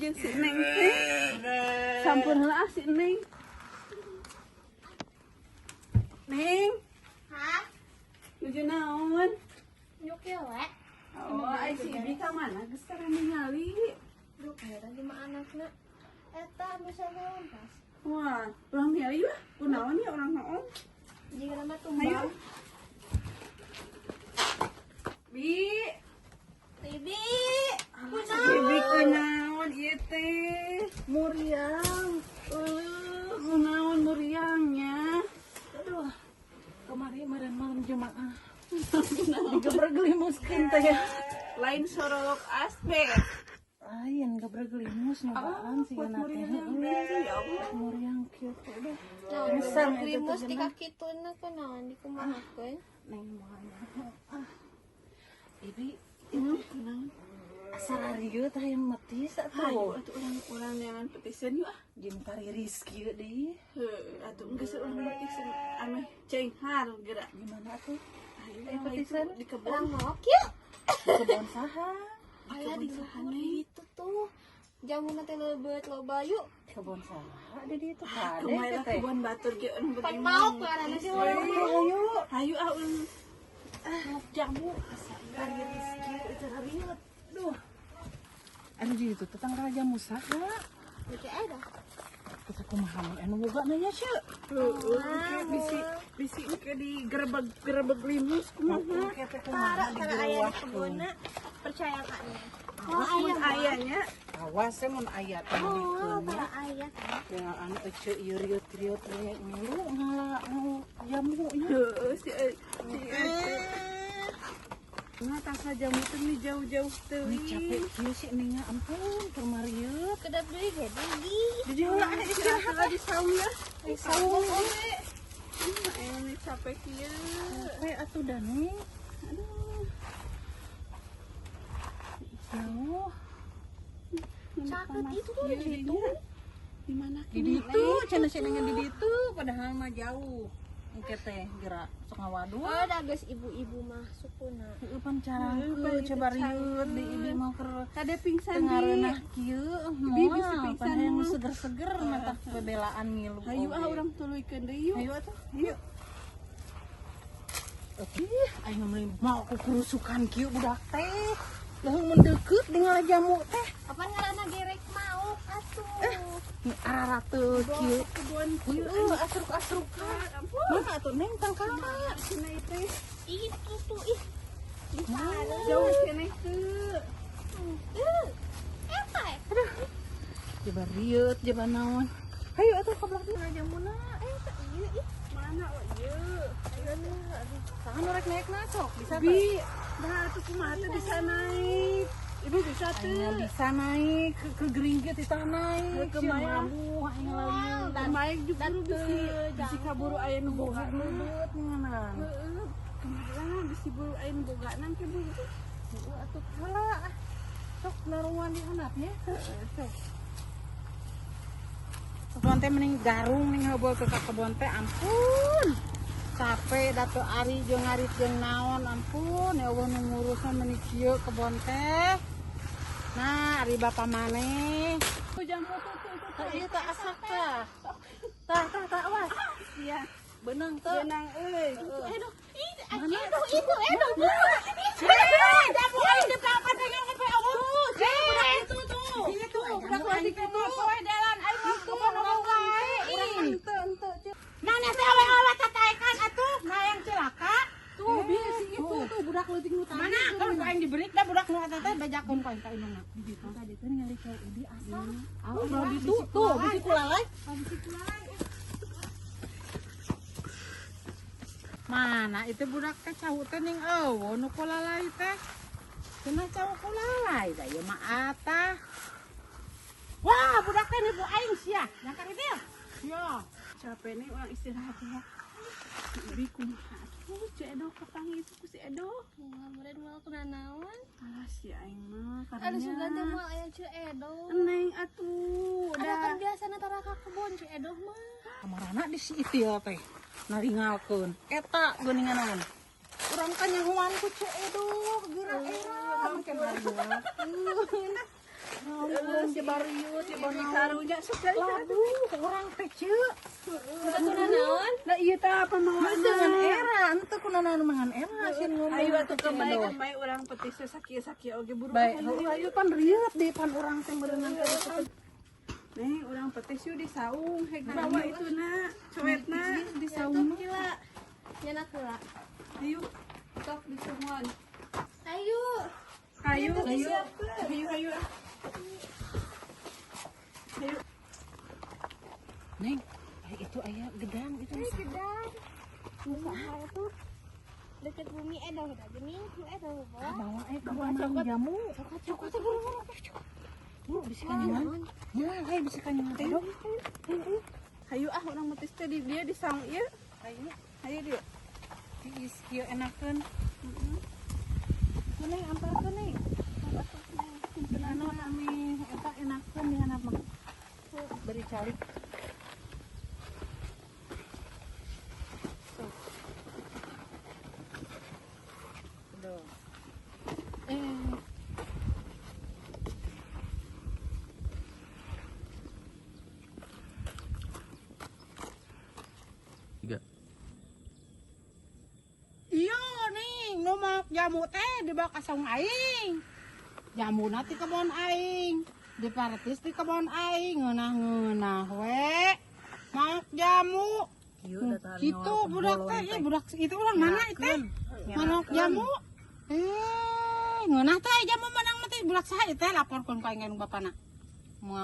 jeung si Neng teh. Sampun heula ah si Neng. Neng. Hah? Nuju naon? Nyuk ya, we. Oh, ai si Ibi ka mana? Geus tara ningali. Duh, kayaknya di mana anakna? Eta bisa naon pas. Wah, urang ningali lah. Kunaon ya urang naon? Jika nama tumbang. Ayo. Bi. Bibi. Bibi kunaon ieu teh? Muriang. Kunaon muriangnya? Aduh. Kemarin meren malam jemaah. Digebreg limuskeun teh. Lain sorolok asbek. Lain gebreg limus nyobaan sih Buat na teh. muriang teh, ya Allah. Muriang kieu teh udah. Nah, Ngesang itu limus teh di cenah. kaki tuna kunaon dikumahakeun? Neng moal. Ah. Ibi Kunaon? Sararieu teh yang metis Hayu atuh. atuh urang-urang neangan petiseun yuk ah. Jeung pariris kieu deui. Heuh, atuh geus urang petiseun ameh cenghar geura. Gimana atuh? Ayo Eh, petiseun? di kebon. Urang maok yuk. Kebon saha? Aya di luhur itu tuh. Jamu teh leubeut loba yuk. Kebon saha di ditu kade Kumaha lah teh. kebon batur ge urang Pan beuki maok ngaranna sih urang. Ayo, Hayu ah urang maok jamu. pariris kieu itu rariut. Duh. Anu di ditu teh tangkal jamu saha? Beuki aya. Kita kumaha mun anu boga nanya cenah. Heueuh, engke bisi bisi engke di gerebek-gerebek limus kumaha. Tara tara aya di kebunna. Percaya ka nya. Oh, aya ayanya. Awas mun aya teh Oh, dikeun tara aya. Ya anu ece ieu riut-riut we ngilu ngala nu jamu nya. Heueuh, si si ece. Nah, tasa jamu teh nih jauh-jauh teuing. Ini capek kieu sih ningnya ampun keur marieu. Kedap deui ge deui. Di heula ah Istirahat lah di saung ya. Di saung. Ini capek kieu. We atuh da Neng. Aduh. Jauh. Caket itu tuh di situ. Di mana Di ditu cenah sih nengnya di ditu padahal mah jauh. Engke teh geura sok ngawadul. Oh, da geus ibu-ibu mah sukuna. Heueuh pan carangkeun coba riut di ibi mah keur Kade pingsan di. ngareunah kieu Ibi moal bisi pingsan pan hayang mah. seger-seger mata bebelaan ngilu. Hayu ah urang tuluykeun deui yuk. Hayu atuh. Yuk. Ih, aing mah mau ku kurusukan kieu budak teh. Leuheung mun deukeut dengan jamu teh. Apa ngaranna gerek maok atuh. Ni ararate kieu. Kebon kieu. Heueuh, asruk-asrukan. Ampun. Mana atuh Neng tangkalna? Cenah teh. Itu tuh ih. Di sana. Jauh keneh teu. Eta ya? Coba riut, coba naon. Hayu atuh ka belah dieu jamuna. Eta ieu ih. Mana oh ieu? Saha nu rek naekna sok bisa teh? Bi, dah atuh kumaha teh bisa naik. Ibu bisa Aing teu. bisa naik ke gering kieu titah naik. Ke Sieun maya. mambuh aing lalieun. Kumaha juga bisi bisi kaburu aya nu boga Leuleut nganan. Heeh, kumaha bisi buru aya nu boga nang ke buru. Heueuh atuh kala ah. Sok naruan di handap nya. Sok. Kebon teh mending garung ning heubeul ke ka kebon teh ampun. Capek datu ari jeung ngarit jeung naon ampun ya Allah nu ngurusna meuni kieu kebon teh. Nah, ari bapa maneh. Jamu tuh tuh tuh. Tah ieu tah asak tah. Tah tah tah awas. Iya, Beunang teu. benang euy. Aduh, ih, aduh, itu aduh. Jamu aing dipelakan dengan sampai Allah. Budak itu tuh. Itu budak aing itu. Poe dalan aing mah kebon urang wae. Ente ente. Mana teh awe-awe tataekan atuh, nah yang celaka. Tuh, bi si itu tuh budak leutik nu tadi. Mana kalau aing diberi dah budak nu eta teh bejakeun ku aing ka indungna. Di ditu tadi teh ningali cai Udi asal. Oh, di ditu tuh bisi kulalai. Mana itu budak teh cau teh ning eueuh nu kulalai teh. Cenah cau kulalai da ieu mah atah. Wah, budak teh nipu aing sia. Nyangkar itu. Sia. Capek nih orang istirahat ya. Si Ibi kumaha atuh si Edo kapanggih itu ku si Edo. Moal murid moal kuna naon? Alah si aing mah Aduh sugan teh karunya. moal aya Ceu Edo. Neng atuh Ada kan dah. biasana tara ka kebon Ceu Edo mah. Kamarana di si itil teh naringalkeun eta geuninganan. Urang kan nyahoan ku Ceu Edo geura era make naringalkeun. Jebar ieu, jebar Ini karunya sok dari Labuh, urang teh ceu. Kuna naon? Lah ieu teh apa mawana? Dengan era, ente kuna naon mangan era sieun ngomong. Ayo atuh kemai kemai urang petis teh sakieu-sakieu oge buru. Baik, heuh ayo pan rieut deh pan urang teh meureunang teh. Nih, urang petis yuk di saung, hek bawa itu na, cuetna di saung. Gila. Nyenak heula. Ayo, sok di saungan. Ayo. Ayo, ayo, ayo, ayo. Ayo. Neng, itu aya gedang itu. Gedang. Usaha itu deket bumi edah udah gening, edah bawa. Bawa bawa cokot jamu. Cokot cokot buru buru. Buru bisa kanyangan. Ya, ayo bisa kanyangan teh dong. Ayo ah urang metis teh di dia di saung ieu. Ayo, Ayo dia. tiis kieu enakeun. Heeh. Neng amparkeun neng. Anu ame eta enakeun di handap mah. Beri calik. Aduh. Tiga. Iya nih, ngomong jamu teh dibawa ka saung aing. Jamu ti kebon aing, diparetis di kebon aing, ngeunah-ngeunah we. Maok jamu. Gitu budak teh, ieu budak itu urang mana itu? Maok jamu. Ngeunah teh jamu menang mah teh budak saha ieu teh laporkeun ka aing bapana. Moal